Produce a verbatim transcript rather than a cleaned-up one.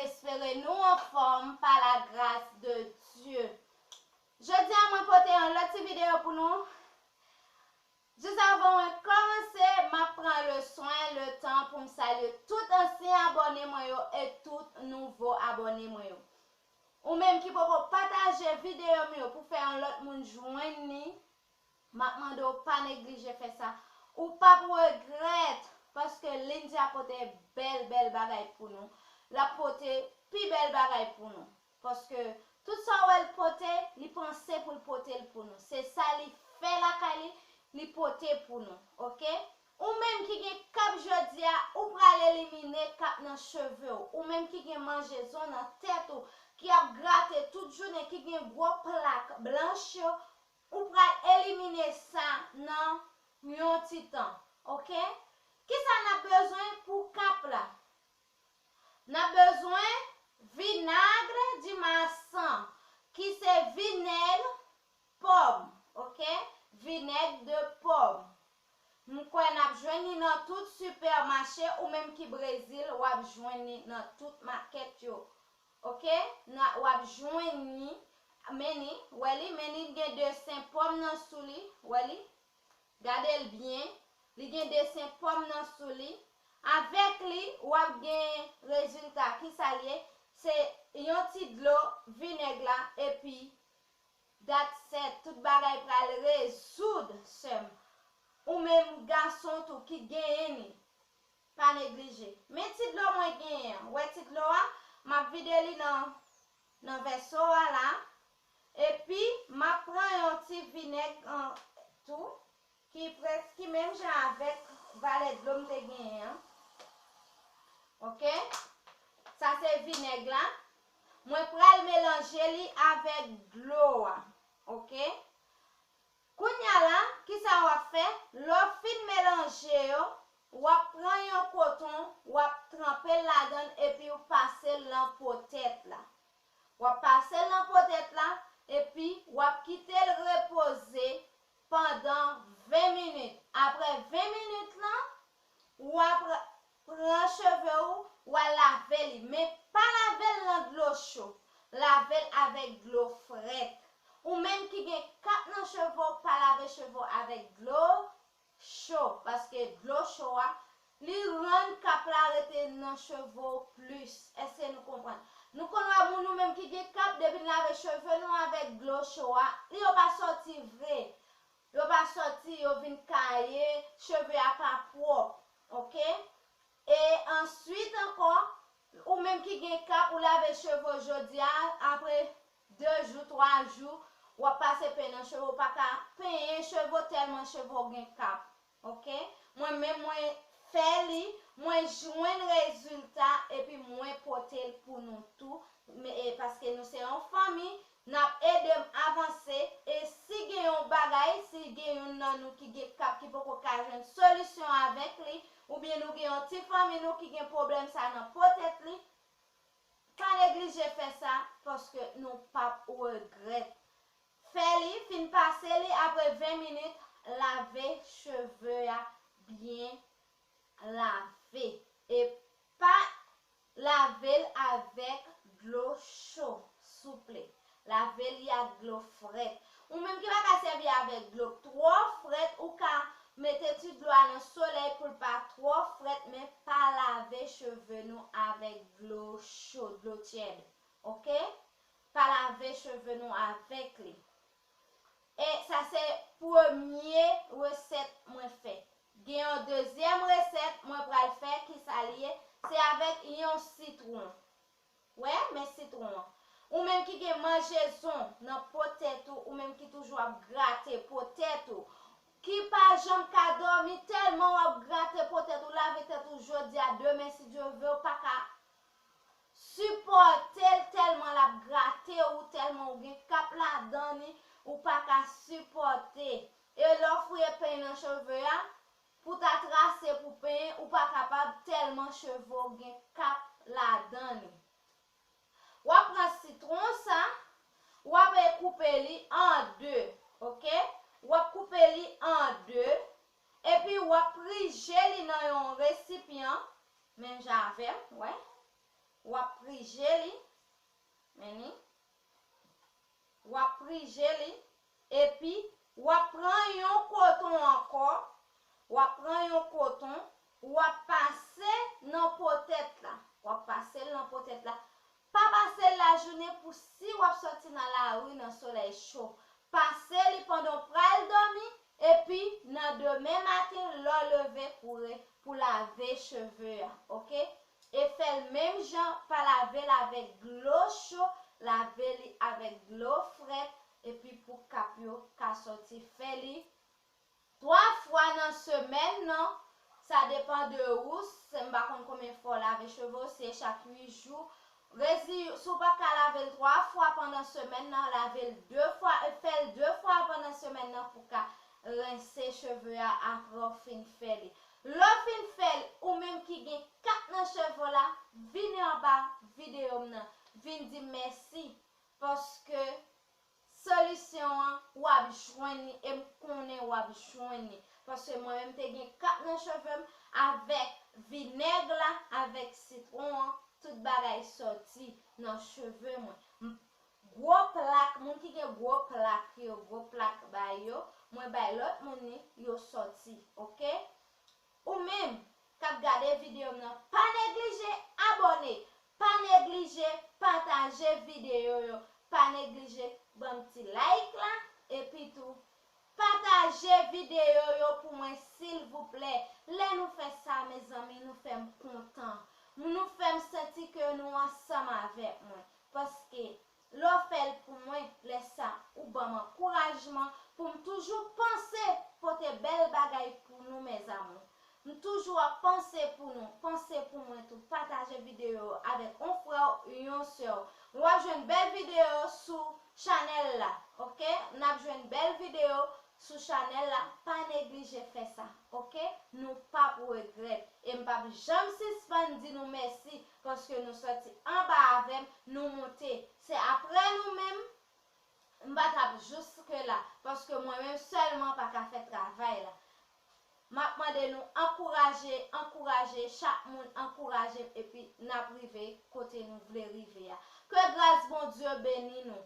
Espere nou anfòm pa la gras de Dye. Jodi a mwen pote yon lòt ti videyo pou nou. Jis avan mwen kòmanse, m ap pran le swen, le tan pou m salye tout ansyen abòne mwen yo e tout nouvo abòne mwen yo. Ou menm ki poko pataje videyo m yo pou fè yon lòt moun jwenn li, m ap mande w pa neglije fè sa. Ou p ap regrèt, paske Lindia pote bèl, bèl bagay pou nou. L ap pote pi bèl bagay pou nou. Paske tout sa w wè l pote, li panse pou l pote l pou nou. Se sa li fè lakay li, li pote pou nou. Oke? Ou menm ki gen kap jodi a, ou pral elimine kap nan cheve w. Ou menm ki gen manjezon nan tèt ou, ki ap grate tout jounen, ki gen gwo plak blanch yo, ou pral elimine sa nan yon ti tan. Oke? Kisa n ap bezwen pou kap la? N ap bezwen vinagre di masan, ki se vinèg pòm, oke? Vinèg de pòm. M kwè n ap jwenn li nan tout sipèmache, ou menm ki Brezil, w ap jwenn li nan tout makèt yo. Oke? W ap jwenn li, men li, wè li, men li gen desen pòm nan sou li, wè li? Gade l byen, li gen desen pòm nan sou li. Avèk li, w ap gen rezilta. Kisa l ye? Se yon ti dlo vinèg la, epi that's it. Tout bagay pral rezoud, sè m. Ou menm gason tou ki genyen li, pa neglije. Men ti dlo mwen genyen an. Wè ti dlo a? M ap vide li nan, nan vèso a la. Epi, m ap pran yon ti vinèg an tou, ki prèske menm jan avèk valè dlo m te genyen an. Oke? Sa se vinèg la. Mwen pral melanje li avèk dlo a. Oke? Kounye a la, kisa w ap fè? Lè w fin melanje yo, w ap pran yon koton, w ap tranpe l ladan l epi w pase l nan po tèt la. W ap pase l nan po tèt la, epi w ap kite l repoze pandan ven minit. Apre ven minit lan, w ap pran cheve w, w al lave li. Men pa lave l nan dlo cho. Lave l avèk dlo frèt. Ou menm ki gen kap nan cheve w, pa lave cheve w avèk dlo cho, paske dlo cho a, li rann kap la rete nan cheve w plis. Èske nou konprann? Nou konn wè moun nou menm ki gen kap, depi n lave cheve nou avèk dlo cho a, li yo pa sòti vre. Yo pa sòti, yo vin kaye, cheve a pa pwòp, oke? E answit ankò, ou menm ki gen kap, ou lave cheve w jodi a, apre de jou, twa jou, w ap pase penyen nan cheve w, ou pa ka penyen cheve w tèlman cheve w gen kap, oke? Mwen menm, mwen fè li, mwen jwenn rezilta, epi mwen pote l pou nou tou, men, e, paske nou se yon fanmi, n ap ede m avanse, e si gen yon bagay, si gen youn nan nou ki gen kap ki poko ka jwenn solisyon avèk li, oubyen nou gen yon ti fanmi nou ki gen pwoblèm sa nan po tèt li, pa neglije fè sa, paske nou p ap regrèt. Fè li, fin pase li, apre ven minit, lave cheve a byen lave. E pa lave l avèk dlo cho, souple. Lave li ak dlo frèt. Ou menm ki pa ka sèvi avèk dlo twò frèt, ou ka mete ti dlo a nan solèy pou l pa twò frèt, men pa lave cheve nou avèk dlo cho, dlo tyèd. Oke? Pa lave cheve nou avèk li. E sa se premye resèt mwen fè. Gen yon dezyèm resèt mwen pral fè, kisa l ye? Se avèk yon sitwon. Wè, men sitwon an. Ou menm ki gen manjezon nan po tèt ou, ou menm ki toujou ap grate po tèt ou, ki pa janm ka dòmi tèlman w ap grate po tèt ou, lave tèt ou jodi a, demen, si Dye vle, ou pa ka sipòte l tèlman l ap grate ou, tèlman ou gen kap ladan li, ou pa ka sipòte. E lè w fouye peny nan cheve a, pou ta trase pou penyen, ou pa kapab tèlman cheve w gen kap ladan li. W ap pran sitwon sa, w ap koupe li an de, oke? W ap koupe li an de, epi w ap prije li nan yon resipyan, menm jan avè m, wè. w ap prije li, men ni, w ap prije li, epi w ap pran yon koton ankò, w ap pran yon koton, w ap pase nan po tèt la, w ap pase l nan po tèt la, pa pase l lajounen pou si w ap sòti nan lari nan solèy cho. Pase li pandan w pral dòmi, epi nan demen maten, lè w leve pou re, pou lave cheve a, oke? E fè l menm jan, pa lave l avèk dlo cho, lave li avèk dlo frèt, epi pou kap yo ka sòti. Fè li twa fwa nan semèn nan, sa depann de ou, se m pa konn konbyen fwa w lave cheve w, si e chak uit jou. Rezi, si w pa ka lave l twa fwa pandan semèn nan, lave l de fwa, e fè l de fwa pandan semèn nan pou ka rense cheve a apre w fin fè li. Lè w fin fè l, ou menm ki gen kat nan cheve w la, vini anba videyo m nan, vin di m mèsi, paske solisyon an, w ap jwenn li, e m konnen w ap jwenn li. Paske mwen menm te gen kat nan cheve m, avèk vinèg la, avèk sitwon an, tout bagay sòti nan cheve mwen. M, gwo plak, moun ki gen gwo plak yo, gwo plak ba yo, mwen bay lòt moun li, yo sòti, oke? Ou menm k ap gade videyo m nan, pa neglije abòne, pa neglije pataje videyo yo, pa neglije ban m ti like la, epi tou pataje videyo yo pou mwen silvouplè. Lè nou fè sa, mezanmi, nou fè m kontan. Nou fè m santi ke nou ansanm avèk mwen. Paske lè w fè l pou mwen, lè sa, ou ban m ankourajman pou m toujou panse pote bèl bagay pou nou, mes amours. M toujou ap panse pou nou, panse pou mwen tou. Pataje videyo avèk yon frè w, yon sè w. W ap jwenn bèl videyo sou chanèl la, oke? N ap jwenn bèl videyo sou chanèl la, pa neglije fè sa, oke? Nou p ap regrèt. E m p ap janm sispann di nou mèsi, paske nou sòti anba avè m, nou monte. Se apre nou menm, m pa t ap jiske la, paske mwen menm sèlman pa ka fè travay la. M ap mande nou ankouraje, ankouraje, chak moun ankouraje m, epi n ap rive kote nou vle rive a. Ke gras Bondye beni nou.